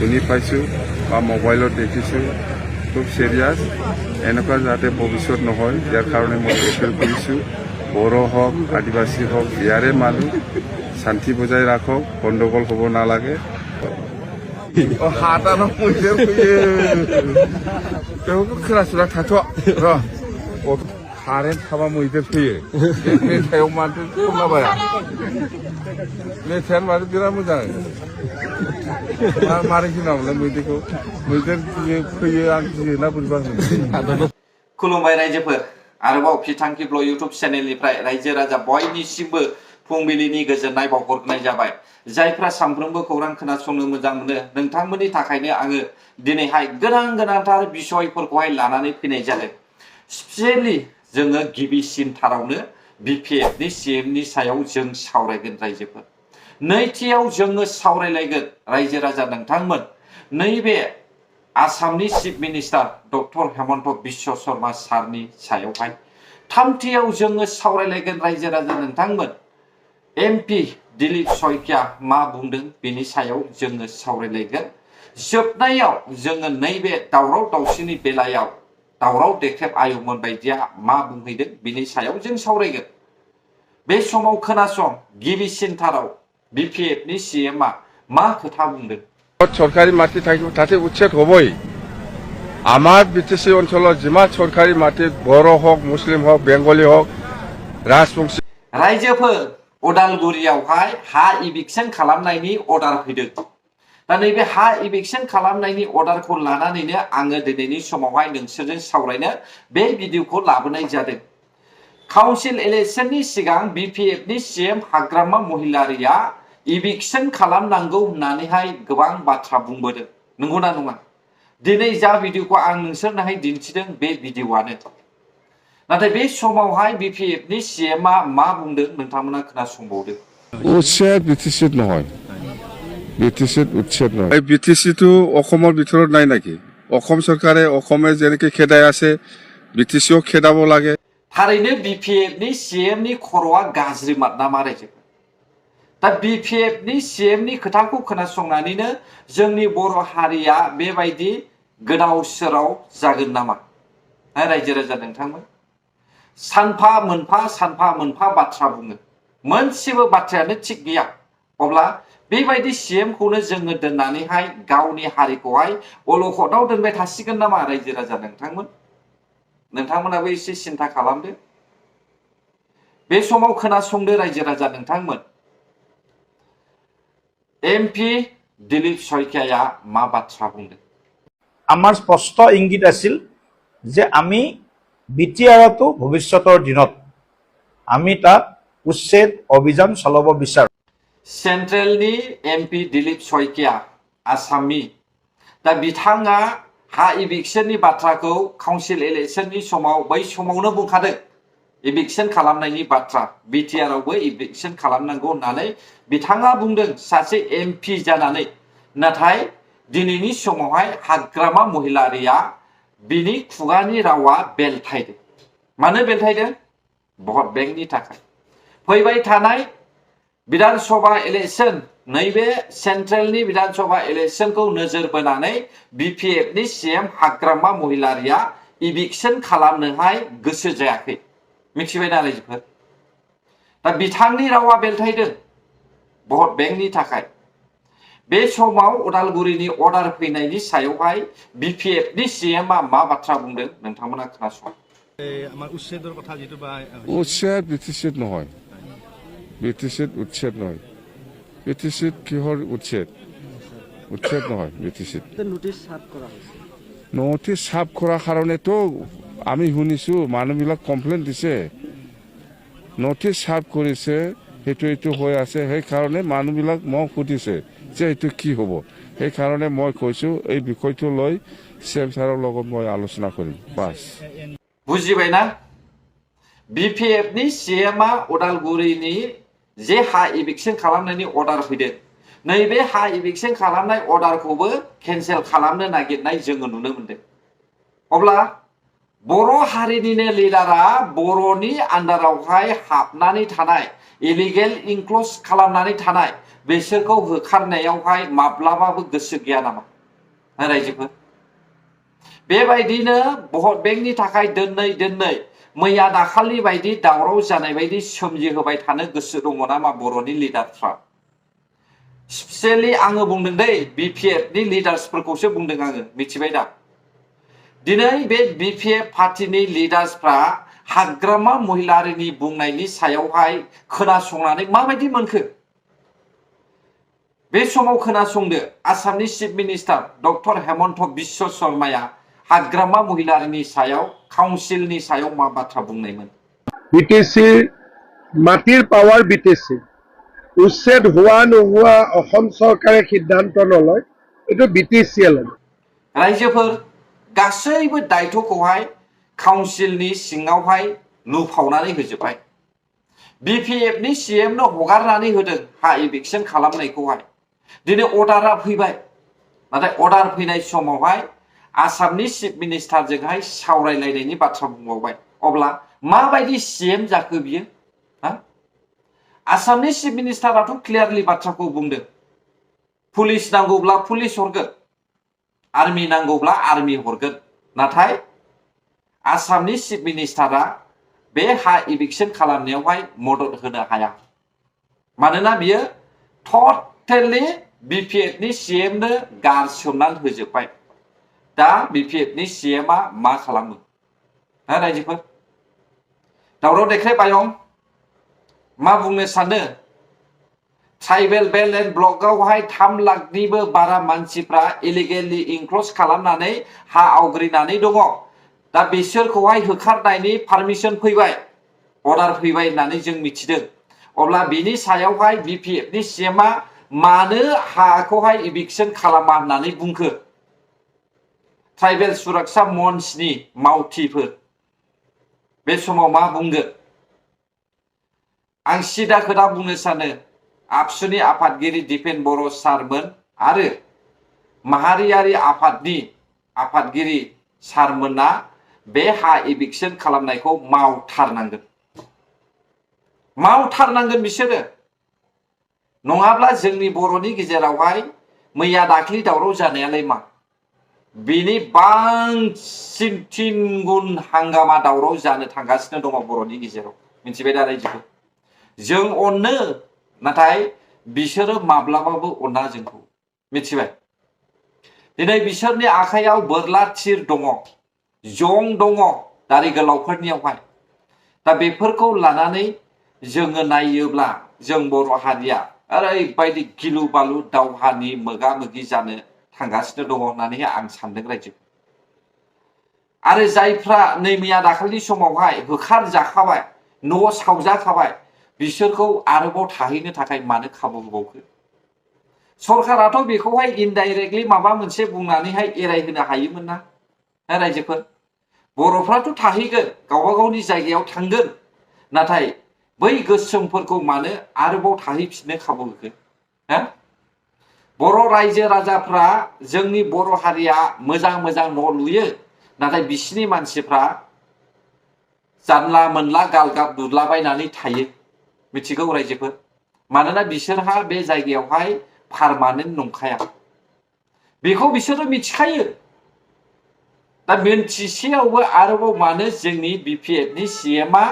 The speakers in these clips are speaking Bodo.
শুনি পাইছোঁ বা মোবাইলত দেখিছোঁ খুব চিৰিয়াছ এনেকুৱা যাতে ভৱিষ্যত নহয় ইয়াৰ কাৰণে মই এপিল কৰিছোঁ বড়ো হওক আদিবাসী হওক ইয়াৰে মানুহ শান্তি বজাই ৰাখক গণ্ডগোল হ'ব নালাগে হাতানো मैदेर फैयो बेखौ खोनासुना थाथ' र' कारेन्ट थाबा मैदेर फैयो मेथाइआव माथो खोनाबाया मेथाइआनो माथो बिराद मोजां मारै होनांगौलाय मैदेरखौ मैदेर फैयो आं गियोना बोरैबा होनो खुलुमबाय रायजोफोर आरोबाव फिथांखि ब्लग इउटुब चेनेलनिफ्राय रायजो राजा बयनिसिमबो फुंबिलिनि गोजोननाय बावहरनाय जाबाय जायफ्रा सानफ्रोमबो खौरां खोनासंनो मोजां मोनो नोंथांमोननि थाखायनो आङो दिनैहाय गोनांथार बिसयफोरखौहाय लानानै फैनाय जादों स्पेशली जोङो गिबिसिनथारावनो BPF नि CM नि सायाव जों सावरायगोन रायजोफोर नैथियाव जोङो सावरायलायगोन रायजो राजा नोंथांमोन नैबे आसामनि chief minister doctor Himanta Biswa Sharma सारनि सायावहाय थामथियाव जोङो सावरायलायगोन रायजो राजा नोंथांमोन MP दिलीप शइकिया मा बुंदों बेनि सायाव जोङो सावरायलायगोन जोबनायाव जोङो नैबे दावराव दावसिनि बेलायाव दावराव देख्रेब आयंमोन बायदिया मा बुंहैदों बेनि सायाव जों सावरायगोन बे समाव खोनासं गिबिसिनथाराव BPF नि CM आ मा खोथा बुंदों সরকারি মাটি তাতে উচ্ছেদ হবই আমার বিটিসি অঞ্চলত যিমান সরকারি মাটি বড়ো হোক মুসলিম হোক বেঙ্গলি হোক রাজবংশী रायजोफोर उदालगुरियावहाय हा इभिक्सन खालामनायनि अर्डार फैदों दा नैबे हा इभिक्सन खालामनायनि अर्डारखौ लानानैनो आङो दिनैनि समावहाय नोंसोरजों सावरायनो बे भिडिअखौ लाबोनाय जादों काउन्सिल इलेक्शननि सिगां BPF नि CM हाग्रामा महिलारिया इभिक्सन खालामनांगौ होननानैहाय गोबां बाथ्रा बुंबोदों नंगौना नङा दिनै जा भिडिअखौ आं नोंसोरनोहाय दिन्थिदों बे भिडिअआनो नाथाय बे समावहाय BPF नि CM आ मा बुंदों नोंथांमोना खोनासंबावदो উচ্ছেদ বিটিসিত নহয় বিটিসিত উচ্ছেদ নহয় এই বিটিসিটো অসমৰ ভিতৰত নাই নেকি অসম চৰকাৰে অসমে যেনেকৈ খেদাই আছে বিটিসিও খেদাব লাগে थारैनो BPF नि CM नि खर'आ गाज्रि मात नामा रायजो दा BPF नि CM नि खोथाखौ खोनासंनानैनो जोंनि बर' हारिया बेबायदि गोदाव सोराव जागोन नामा रायजो राजा नोंथांमोन सानफा मोनफा बाथ्रा बुङो मोनसेबो बाथ्रायानो थिग गैया अब्ला बेबायदि CM खौनो जोङो दोननानैहाय गावनि हारिखौहाय अलखदाव दोनबाय थासिगोन नामा रायजो राजा नोंथांमोनाबो एसे सिन्था खालामदो बे समाव खोनासंदो रायजो राजा नोंथांमोन MP दिलीप शइकियाया मा बाथ्रा बुंदों আমাৰ স্পষ্ট ইংগিত আছিল যে আমি BTRতো ভৱিষ্যতৰ দিনত আমি তাত উচ্ছেদ অভিযান চলাব বিচাৰো सेन्ट्रेलनि MP दिलीप शइकिया आसामनि दा बिथाङा हा इभिक्सननि बाथ्राखौ काउन्सिल इलेक्शननि समाव बै समावनो बुंखादों इभिक्सन खालामनायनि बाथ्रा BTR आवबो इभिक्सन खालामनांगौ होननानै बिथाङा बुंदों सासे MP जानानै नाथाय दिनैनि समावहाय हाग्रामा महिलारिया बिनि खुगानि रावा बेलथायदों मानो बेलथायदों भट बेंकनि थाखाय फैबाय थानाय विधानसभा इलेक्शन नैबे सेन्ट्रेलनि विधानसभा इलेक्शनखौ नोजोर बोनानै BPF नि CM हाग्रामा महिलारिया इभिक्सन खालामनोहाय गोसो जायाखै मिथिबायना रायजोफोर दा बिथांनि रावा बेलथायदों भट बेंकनि थाखाय बे समाव उदालगुरिनि अर्डार फैनायनि सायावहाय BPF नि CM आ मा बाथ्रा बुंदों नोंथांमोना खोनासं আমাৰ উচ্ছেদৰ কথা যেটো বা উচ্ছেদ বিটিসিত নহয় বিটিসিত উচ্ছেদ নহয় বিটিসিত কিহৰ উচ্ছেদ নহয় বিটিসিত নোটিছ সাফ কৰাৰ কাৰণেতো আমি শুনিছো মানুহবিলাক কমপ্লেইন দিছে নোটিছ সাফ কৰিছে সেইটো হৈ আছে সেইকাৰণে মানুহবিলাক মোক সুধিছে যে এইটো কি হ'ব সেইকাৰণে মই কৈছো এই বিষয়টো লৈ CM ছাৰৰ লগত মই আলোচনা কৰিম বাস बुजिबायना BPF नि CM आ उदालगुरिनि जे हा इभिक्सन खालामनायनि अर्डार फैदों नैबे हा इभिक्सन खालामनाय अर्डारखौबो केन्सेल खालामनो नागिरनाय जोङो नुनो मोनदों अब्ला बर' हारिनिनो लिडारा बर'नि आन्दारावहाय हाबनानै थानाय इलिगेल इनक्ल'ज खालामनानै थानाय बिसोरखौ होखारनायावहाय माब्लाबाबो गोसो गैया नामा रायजोफोर? बेबायदिनो भट बेंकनि थाखाय दोननै मैया दाखालि बायदि दावराव जानाय बायदि सोमजिहोबाय थानो गोसो दङ नामा बर'नि लिडारफ्रा? स्पेसियेलि आङो बुंदों दै बिपिएफनि लिडार्सफोरखौसो बुंदों आङो, मिथिबाय दा? दिनै बे बिपिएफ पार्टिनि लिडार्सफ्रा हाग्रामा महिलारिनि बुंनायनि सायावहाय खोनासंनानै माबायदि मोनखो? बे समाव खोनासंदो, आसामनि chief minister doctor Himanta Biswa शर्माया हाग्रामा महिलारिनि सायाव काउन्सिलनि सायाव मा बाथ्रा बुंनायमोन? বিটিচিৰ মাটিৰ পাৱাৰ বিটিচি উচ্ছেদ হোৱা নোহোৱা অসম চৰকাৰে সিদ্ধান্ত নলয়, এইটো বিটিচিয়ে লয়। रायजोफोर गासैबो दायथ'खौहाय काउन्सिलनि सिङावहाय लुफावनानै होजोबबाय। बिपिएफनि सीएमनो हगारनानै होदों हा इभिक्सन खालामनायखौहाय। दिनै अर्डारा फैबाय, नाथाय अर्डार फैनाय समावहाय आसामनि चिफ मिनिस्टारजोंहाय सावरायलायनायनि बाथ्रा बुंबावबाय। अब्ला माबायदि सीएम जाखो बियो? आसामनि चिफ मिनिस्टाराथ' क्लियारलि बाथ्राखौ बुंदों, पुलिस नांगौब्ला पुलिस हरगोन, आर्मी नांगौब्ला आर्मी हरगोन। नाथाय आसामनि चिफ मिनिस्टारा बे हा इभिक्सन खालामनायावहाय मदद होनो हाया, मानोना बियो टटेलि बिपिएफनि सीएमनो गारसोमनानै होजोबबाय। दा बिपिएफनि सीएमआ मा खालामो रायजोफोर? दावराव देख्रे बायं मा बुंनो सानो? ट्राइबेल बेल्ट एन्ड ब्लकआवहाय 3 लाखनिबो बारा मानसिफ्रा इलिगेलि इनक्ल'ज खालामनानै हा आवग्रिनानै दङ। दा बिसोरखौहाय होखारनायनि पारमिसन फैबाय, अर्डार फैबाय होननानै जों मिथिदों। अब्ला बिनि सायावहाय बिपिएफनि सीएमआ मानो हाखौहाय इभिक्सन खालामा होननानै बुंखो? ट्राइबेल सुरक्षा मन्चनि मावथिफोर बे समाव मा बुंगोन? आं सिदा खोथा बुंनो सानो, आबसुनि आफादगिरि दिपेन बर' सारमोन आरो माहारियारि आफादनि आफादगिरि सारमोना बे हा इभिक्सन खालामनायखौ मावथारनांगोन बिसोरो। नङाब्ला जोंनि बर'नि गेजेरावहाय मैया दाख्लि दावराव जानायालाय मा? बिनि बांसिन 3 गुन हांगामा दावराव जानो थांगासिनो दङ बर'नि गेजेराव, मिथिबाय दा रायजोफोर? जों अनो, नाथाय बिसोरो माब्लाबाबो अना जोंखौ, मिथिबाय? दिनै बिसोरनि आखायाव बोरला थिर दङ, जं दङ दारि गोलावफोरनियावहाय। दा बेफोरखौ लानानै जोङो नायोब्ला जों बर' हारिया ओरैबायदि गिलु बालु दावहानि मोगा मोगि जानो थांगासिनो दङ होननानै आं सानदों रायजो। आरो जायफ्रा नै मैया दाखालि समावहाय होखार जाखाबाय, न' सावजाखाबाय, बिसोरखौ आरोबाव थाहैनो थाखाय मानो खाबु होबावखो? सरकाराथ' बेखौहाय इनडाइरेक्टलि माबा मोनसे बुंनानैहाय एरायहोनो हायोमोन ना रायजोफोर? बर'फ्राथ' थाहैगोन, गावबा गावनि जायगायाव थांगोन, नाथाय बै गोसोमफोरखौ मानो आरोबाव थाहैफिननो खाबु होखो? बर' रायजो राजाफ्रा, जोंनि बर' हारिया मोजां मोजां न' लुयो, नाथाय बिसिनि मानसिफ्रा जानला मोनला गालगाब दुदलाबायनानै थायो, मिथिगौ रायजोफोर? मानोना बिसोरहा बे जायगायावहाय पारमानेन्ट नंखाया, बेखौ बिसोरो मिथिखायो। दा मिन्थिसेयावबो आरोबाव मानो जोंनि बिपिएफनि सीएमआ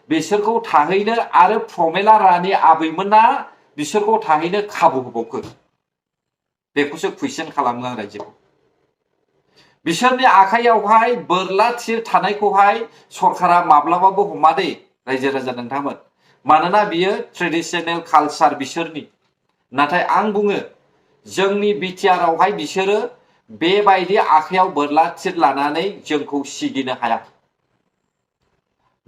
बिसोरखौ थाहैनो आरो प्रमेला रानि आबैमोना बिसोरखौ थाहैनो खाबु होबावखो? बेखौसो कुइसन खालामो आं रायजोखौ। बिसोरनि आखायावहाय बोरला थिर थानायखौहाय सरकारा माब्लाबाबो हमा दे रायजो राजा नोंथांमोन, मानोना बियो ट्रेडिशनेल कालचार बिसोरनि। नाथाय आं बुङो, जोंनि बिटिआरआवहाय बिसोरो बेबायदि आखायाव बोरला थिर लानानै जोंखौ सिगिनो हाया।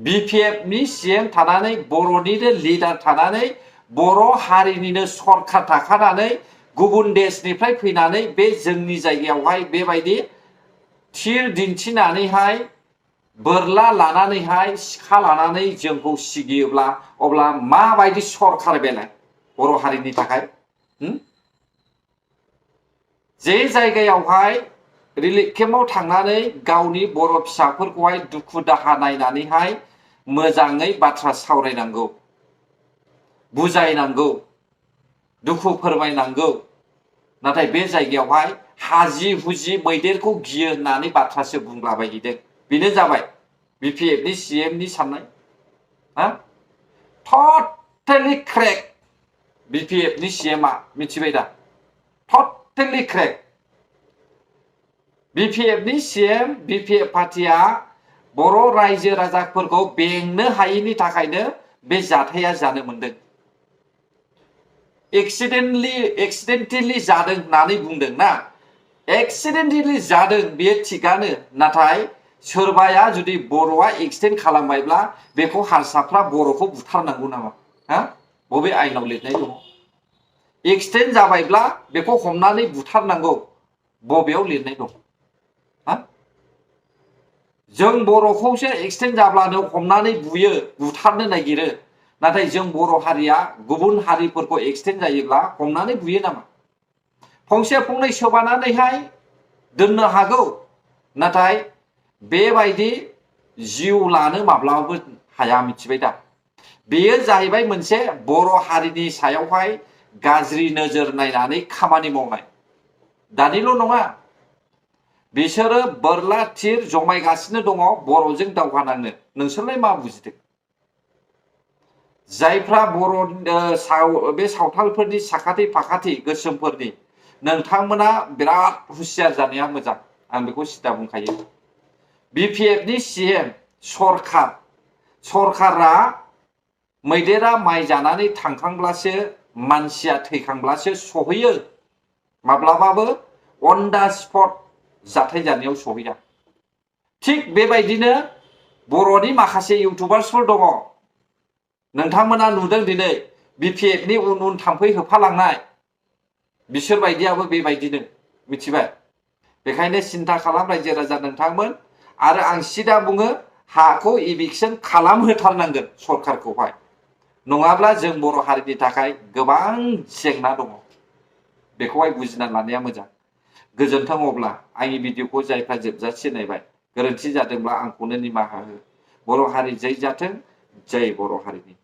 बिपिएफनि सीएम थानानै, बर'निनो लिडार थानानै, बर' हारिनिनो सरकार थाखानानै गुबुन देशनिफ्राय फैनानै बे जोंनि जायगायावहाय बेबायदि थिर दिन्थिनानैहाय बोरला लानानैहाय सिखा लानानै जोंखौ सिगियोब्ला अब्ला माबायदि सरकार बेलाय बर' हारिनि थाखाय? जे जायगायावहाय रिलिफ केम्पआव थांनानै गावनि बर' फिसाफोरखौहाय दुखु दाहा नायनानैहाय मोजाङै बाथ्रा सावरायनांगौ, बुजायनांगौ, दुखु फोरमायनांगौ नाथाय बे जायगायावहाय हाजि हुजि मैदेरखौ गियो होननानै बाथ्रासो बुंलाबायहैदों बेनो जाबाय BPF नि CM नि साननाय हा टटेलि क्रेक BPF नि CM आ मिथिबाय दा टटेलि क्रेक BPF नि CM BPF पार्टिया बर' रायजो राजाफोरखौ बेंनो हायैनि थाखायनो बे जाथाया जानो मोनदों एक्सिडेन्टेलि जादों होननानै बुंदों ना एक्सिडेन्टेलि जादों बेयो थिगानो नाथाय सोरबाया जुदि बर'आ एक्सिडेन्ट खालामबायब्ला बेखौ हारसाफ्रा बर'खौ बुथारनांगौ नामा हा बबे आयेनाव लिरनाय दङ एक्सिडेन्ट जाबायब्ला बेखौ हमनानै बुथारनांगौ बबेयाव लिरनाय दं हा जों बर'खौसो एक्सिडेन्ट जाब्लानो हमनानै बुयो बुथारनो नागिरो नाथाय जों बर' हारिया गुबुन हारिफोरखौ एक्सिडेन्ट जायोब्ला हमनानै बुयो नामा फंसे फंनै सोबानानैहाय दोननो हागौ नाथाय बेबायदि जिउ लानो माब्लाबाबो हाया मिथिबाय दा बेयो जाहैबाय मोनसे बर' हारिनि सायावहाय गाज्रि नोजोर नायनानै खामानि मावनाय दानिल' नङा बिसोरो बोरला थिर जमायगासिनो दङ बर'जों दावहा नांनो नोंसोरलाय मा बुजिदों जायफ्रा बर' बे सावथालफोरनि साखाथि फाखाथि गोसोमफोरनि नोंथांमोना बिराद हुसियार जानाया मोजां आं बेखौ सिदा बुंखायो BPF नि CM सरखारा मैदेरा माइ जानानै थांखांब्लासो मानसिया थैखांब्लासो सहैयो माब्लाबाबो अन दा स्पट जाथाय जानायाव सहैया थिग बेबायदिनो बर'नि माखासे इउटुबार्सफोर दङ नोंथांमोना नुदों दिनै BPF नि उन उन थाम्फै होफालांनाय बिसोर बायदियाबो बेबायदिनो मिथिबाय बेखायनो सिन्था खालाम रायजो राजा नोंथांमोन आरो आं सिदा बुङो हाखौ इभिक्सन खालामहोथारनांगोन सरखारखौहाय नङाब्ला जों बर' हारिनि थाखाय गोबां जेंना दङ बेखौहाय बुजिना लानाया मोजां गोजोन्थों अब्ला आंनि भिडिअखौ जायफ्रा जोबजासे नायबाय गोरोन्थि जादोंब्ला आंखौनो निमाहा हो बर' हारि जै जाथों जय बर' हारिनि